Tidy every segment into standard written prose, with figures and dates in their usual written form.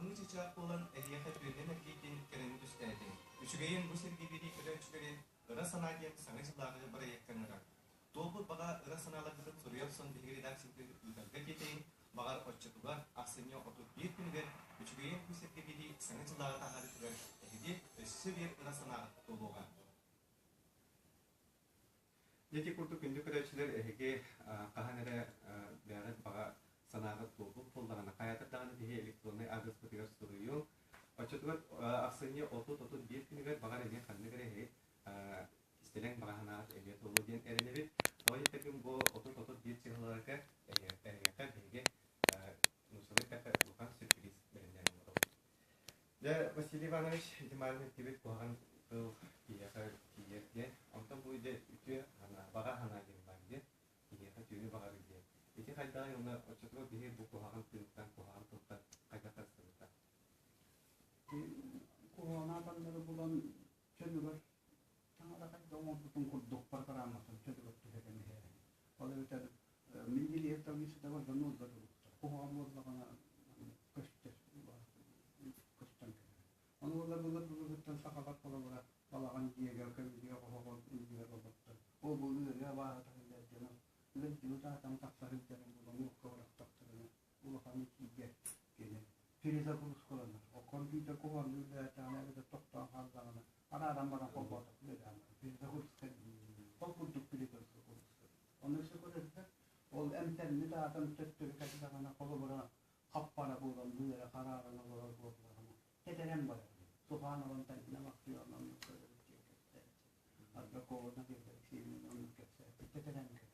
Кыһыҥҥы чыычаах буолан эһиэхэ түөннэн эргийдин, кэрэни түстээтин. Үчүгэйин бу сиргэ биэрии көрөөччүлэри Ыра санаа диэн саҥа дьыллааҕы бырайыакка ыҥырар. Туолбут баҕа ыра санааларгытын суруйа охсон биһиги редакциябытыгар ыытарга тиэтэйиҥ, баҕар оччотугар ахсынньы 31 күнүгэр Үчүгэйин бу сиргэ биэрии саҥа дьыллааҕы таһаарыытыгар эһиги өссө биир ыра санааҕыт туолуоҕа. Дьэ ити курдук күндү көрөөччүлэр эһиги хаһан эрэ бэйэҕит баҕа санааҕыт туолбут буоллаҕына, хайаатар даҕаны биһи электроннай аадырыспытыгар суруйуҥ. Оччотугар ахсынньы 30-31 күнүгэр баҕар эмиэ ханнык эрэ эһиги кистэлэҥ баҕа санааҕыт эмиэ туолуо диэн эрэнэбит. Тоҕо диэтэххин бу 30-31 чыһыларга эһиэхэ биһиги нууччалыы эттэххэ улахан сюрприз бэлэмнээн оҥоробут. Дьэ, Василий Иванович, ити маарын эттибит куһаҕан тыл киһиэхэ тиийэр диэн. Онтон бу дьэ үтүө санаа, баҕа санаа диэн баар диэн. Киһиэхэ үтүөнү баҕарыы диэн. Ити хайдаҕый уонна оччотугар биһи бу куһаҕан тыынтан, куһаҕан тылтан хайдах харыстабыта? Куһаҕан аатаннары булан чөлүгэр таҥара хайда оҥорбутун курдук программатын чөлүгэр түһэрэн иһээһин. Ол эбэтэр Менделеев таблицата барда нуолга туруктар. Куһаҕан буоллаҕына көстөр, көстөн кэлэр. Ону буоллар былыр былыргыттан сахалар холобура балаҕан дьиэгэ, көмүлүөк оһоҕо иннигэр олордор. Ол бу ыарыы абааһыта сылдьар дьону ыалдьыбыт аатан тахса сылдьарын булан уокка бырахтахтарына улахан итиигэ кини перезагрузкаланар. Ол компьютер куһаҕаннык үлэлээтэҕинэ эбэтэр тохтоон хааллаҕына арааран баран холбоотох үлэлээн баран перезагрузка ол курдук перезагрузка. Ону өссө көрөргө ол эмтэммит аатан төттөрү кэллэҕинэ холобура хаппара буолан быара харааран олорор буоллаҕына тэтэрэн барар. Суханован тэннэ махтыйан оннук көрөбүт диэн кэпсээччи. Арбаковна Алексеевна оннук кэпсээччи тэтэрэн кэлэр.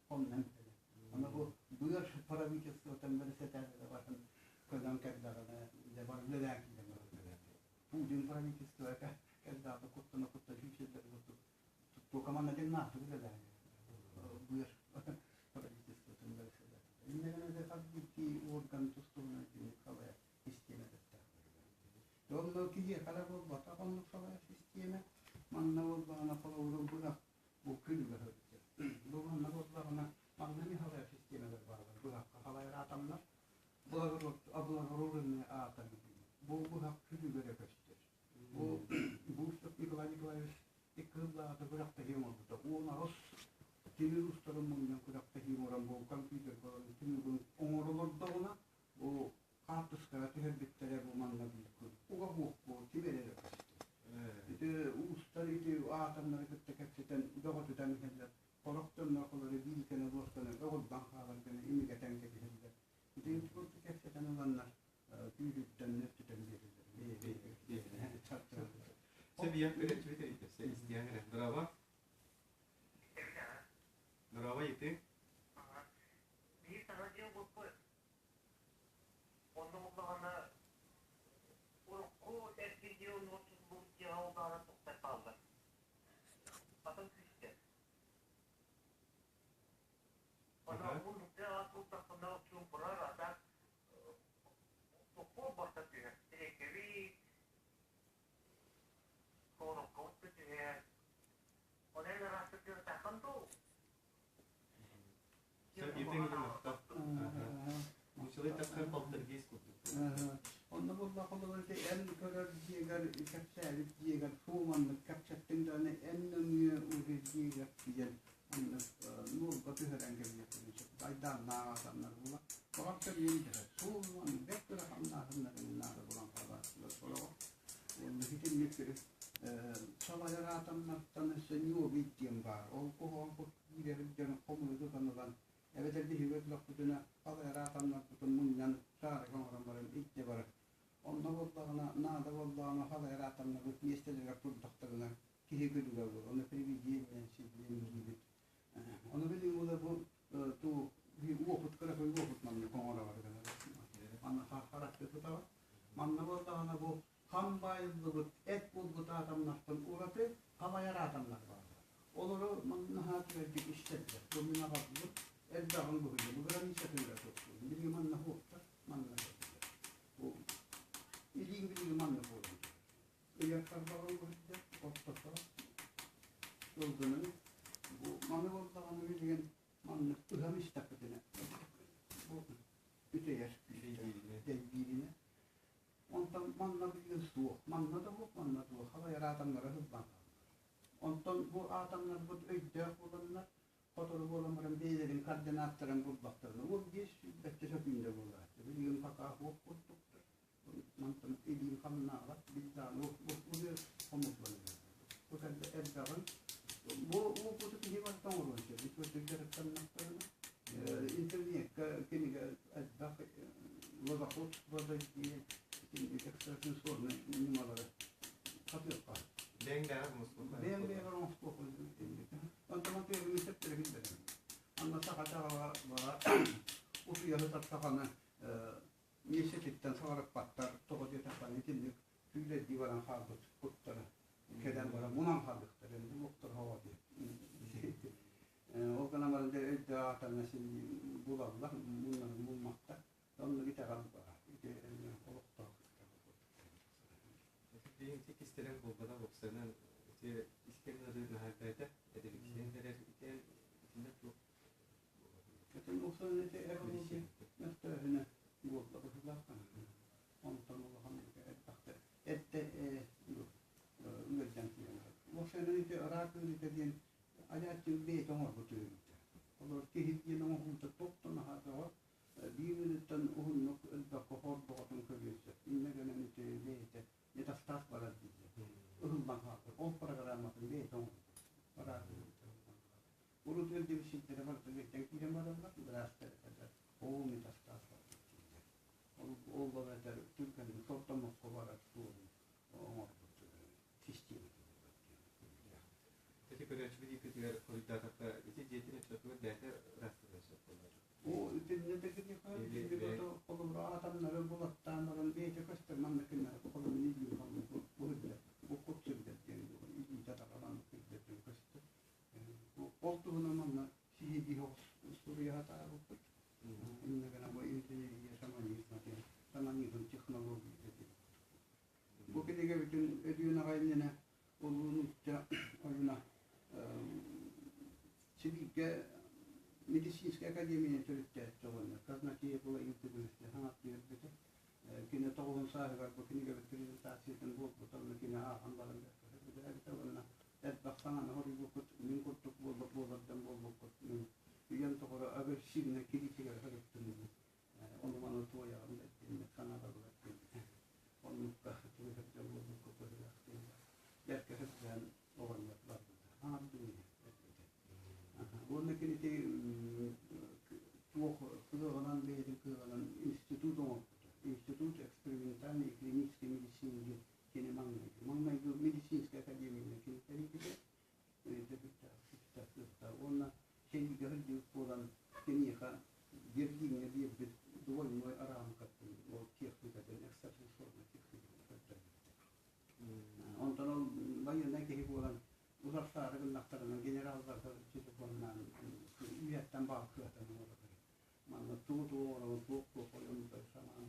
Онно эмтэнэр. Аны бу быар правительствотын бэрэссэдээтэлэ баран көнөн кэллэҕинэ дьэ бар үлэлээн киирэн барар. Путин правительствота кэллэҕинэ куттана кутта сүүсэллэр курдук тука манна дьиҥнаахтык үлэлээн быар правительствотын бэрэссэдээтэлэ. Инньэ гынан хас биирдии орган тус-туһунан итинник салайар систиэмэ бэртээх. Онно киһиэхэ эрэ буолбатах оннук салайар систиэмэ. Манна буоллаҕына холобура быһах бу күлүгэ сылдьар. Бу манна буоллаҕына манна эмиэ салайар систиэмэлэр бааллар. Быһахха салайар атомнар, облагородный атом бу быһах күлүгэ эрэ көстөр. Бу Бурцев Николай Николаевич икки сыллааҕыта күрэхтэһии оҥорбута. 18 тимир устарын мунньан күрэхтэһии оҥорон бу компьютерга олорон түмүгүн оҥоро олордоҕуна бу хаартыскаҕа түһэрбиттэрэ бу манна биир күн уга суох буол тимир эрэ көстөр. Ити уустар ити аатамнары кытта кэпсэтэн бөҕөтүтэн иһэллэр. Сорох дьоннор холоро биилкэни луосканы өҕүлбан хаалар гына имигэтэн кэбиһэллэр. Ити курдук кэпсэтэн ыланнар күүһүттэн нөттүтэн биэрэллэр. Сөбүйэн көрөөччүбүт эрийдэсэ истиэҥ эрэ. Браво. Браво ити. Биир саҥа дьыл булпут Онно буоллаҕына урукку эргиллии оннугар тутуллубут дьиэҕэ улаатан тохтон хаалла. Атын күүстэр. Ону муннукка туттахпына чуумпурар, а так тохтуур барта түһэр. Тирэкэбит, коробкабыт да түһэр. Онон эн араастык тыыртаххын дуу? Онно буоллахха холобур ити эн көрөр дьиэгэр кэпсээбит дьиэгэр сууманнык кэпсэттиҥ даҕаны эн нөҥүө уже дьиэгэр тиийэн маннык нуурга түһэрэн кэбиһиэххин сөп айдааннаах аатаннар була баҕар көрүөн дэһэр сууман бэрт ыараханнааһыннарын наада булан хаалааччылар сороҕор уонна итинник салайар аатаннартан өссө ньуобий диэн баар ол куһаҕан киирэбит дьон хомуйу тутан ылан эбэтэр биһиги өллөхпүтүнэ балай араатаннарбытын мунньан шаарыга оҥорон баран илдьэ барар. Онно буоллаҕына, наада буоллаҕына халай араатаннарбыт миэстэлэригэр турдахтарына киһи күлүгэ буолар. Ону привидениен силлиэн диибит. Ону билигин була бу туу уопут кыракый уопут манна оҥоробор гынар. Манна харахты тутаҕын. Манна буоллаҕына бу хам баайыллыбыт эт булбут атомнартан ураты халайар атомнар бааллар. Олору наһаа үчүгэйдик истэллэр. Бу мин аҕалбыт элбэҕин быһыйа. Бу границатын эрэ туттуум. Билигин манна суохтар, манна кэллилэр. Бу илиим билигин манна буолан турар. Ыйар тарбаҕын быһыйда, ортото ылгынын. Бу маны буоллаҕына билигин маннык ыһан истэхпитинэ бу үтэйэр күүстээх дэйбииринэ. Манна билигин суох. Манна да суох, манна да суох. Халайар атомнара сылбаан хааллылар. Онтон бу атомнарбыт өйдөөх буоланнар, сотору буолан баран бэйэлэрин координаттарын булбахтарына, ол биэс сүүрбэччэ сөкүүндэ буолааччы. Билигин пока суох курдуктар. Мантан илиим хамнаабат, билдаан бу хомуллан иһэр. Бу кэллэ элбэҕин. Бу уопуту киһи барыта оҥоруон сөп. Үчүгэйдик дьарыктаннахтарына интернеккэ кинигэ элбэх лозоходство диэн экстрасенсорнай ньымалары хатыахха. Бэйэҥ бэйэҕэр оҥостуохха. Бэйэҥ бэйэҕэр оҥостуохха. Онтон матыабын сөптөрө киллэрэн. Анна саха дьаҕала утуйары тартаҕына миэстэтиттэн саҕарыппаттар, тоҕо диэтэххинэ итинник күүлэйдии баран хаалбыт куттара кэлэн баран мунан хаалыахтара, булуохтара оҕо диэн. Ол гынан баран дьэ өйдөөх аатарына син булаллар, муннарын мумматтар. Оннук итэҕэл баар. Ити олохтоох итэҕэл курдук. Ити кистэлэҥ буолбатах уопсайынан ити искэн ыарыы наһаа элбээтэ. Эдэриксийэн эрэр ити итиннэ туох Итин уопсайынан ити эволюция мөлтөөһүнэ буолла быһыылаах Онтон улахан элбэхтэ эрдэ ыалдьан киирэн барар. Уопсайынан ити араак ыарыыта диэн айааччы бэйэтэ оҥорбут ыарыыта. Олор киһи диэн оҥоһуута туох да наһаа бөҕө биир ыарыыттан уһуннук өлбөккө хордоҕотун көрүөн сөп. Иннэ гынан ити бэйэтэ метастаз барар дииллэр. Ыһыллан хаалар. Ол программатын бэйэтэ оҥорбут. Араак ыарыыта ыһыллан хаалар. Урут ыалдьыбыт сирдэрэ барыта ыалдьан киирэн бараллар, быраастар этэллэр, ол метастаз барбыт дииллэр. Ол эбэтэр түргэнник сордоммокко барар суолун оҥорбут систиэмэтэ буолар диэн. Ити көрөөччүбүт ииппитигэр хоруйдаатахха, ити дьиэтин оччотугар бэйэтэ ыраастыыр сөп буолар. Оо, итиннэ да киниэхэ итинник холобура атамнары булаттаан баран бэйэтэ көстөр манна кинилэр холобура илиим бу сылдьар, бу кут сылдьар диэн илиитэ атаҕа маннык сылдьар диэн көстөр. Ол туһунан манна сиһилии суруйа сатаабыппыт. Иннэ гынан бу инженерия шаманизма диэн шаманизм технологията диэн. Бу кинигэбитин өдүүн аҕай иннинэ улуу нуучча ойуна Сибииргэ медицинскэй академияны төрүттээччи оҕонньор Казначеев Владимир хаҥаттыы өлбүтэ. Кини тоҕуһун сааһыгар бу кинигэбит презентациятын буолбута, онно кини ааҕан баран бэркэ уонна элбэх саҥаны хоруйбуккут, мин курдук буоллар буолардан буолбуккут, мин үйэм тоҕоро агрессивнай критикаҕа сырыттым ону-маны туойаҕын да диэн санаабабыгар диэн оннукка түбэһэр буолбукка быһыылаах диэн бэркэ сылдьан оҕонньор барбыта аҥардыы эппитэ уонна кинити туох кыаҕынан бэйэтин кыаҕынан институт оҥорбута институт экспериментальной и клинической медицины диэн кини маҥнайгы маҥнайгы медицинскэй академияны кини тэрийбитэ уонна сэриигэ сылдьыбыт буолан киниэхэ Берлиҥҥэ биэрбит двойной арамкатын ол техникатын экстрасенсорнай техникатын көрдөрбүттэр. Онтон ол байыаннай киһи буолан уларсаары гыннахтарына генералларга телефоннаан үйэттэн баалкыатан оҥорор. Манна тугу-тугу оҥоробун, туох-туох ойонутай санаан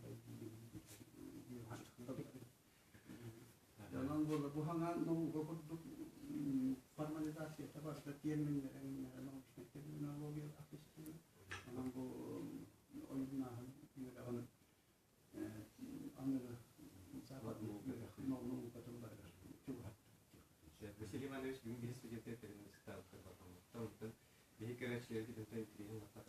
Онон буолла бу хаҥа наука курдук формализацията барыта терминнэрэ научнай терминологиялаах система. Онон бу ойууннааһын үөрэҕин аныгы үөрэх наукатын барыгар чугаһаттыбыт. Василий Иванович бүгүн биһи студенттэр термин ыстаабыттар батаммыттар. Онтон биһи көрөөччүлэрбит онтон интириэһин лаппа.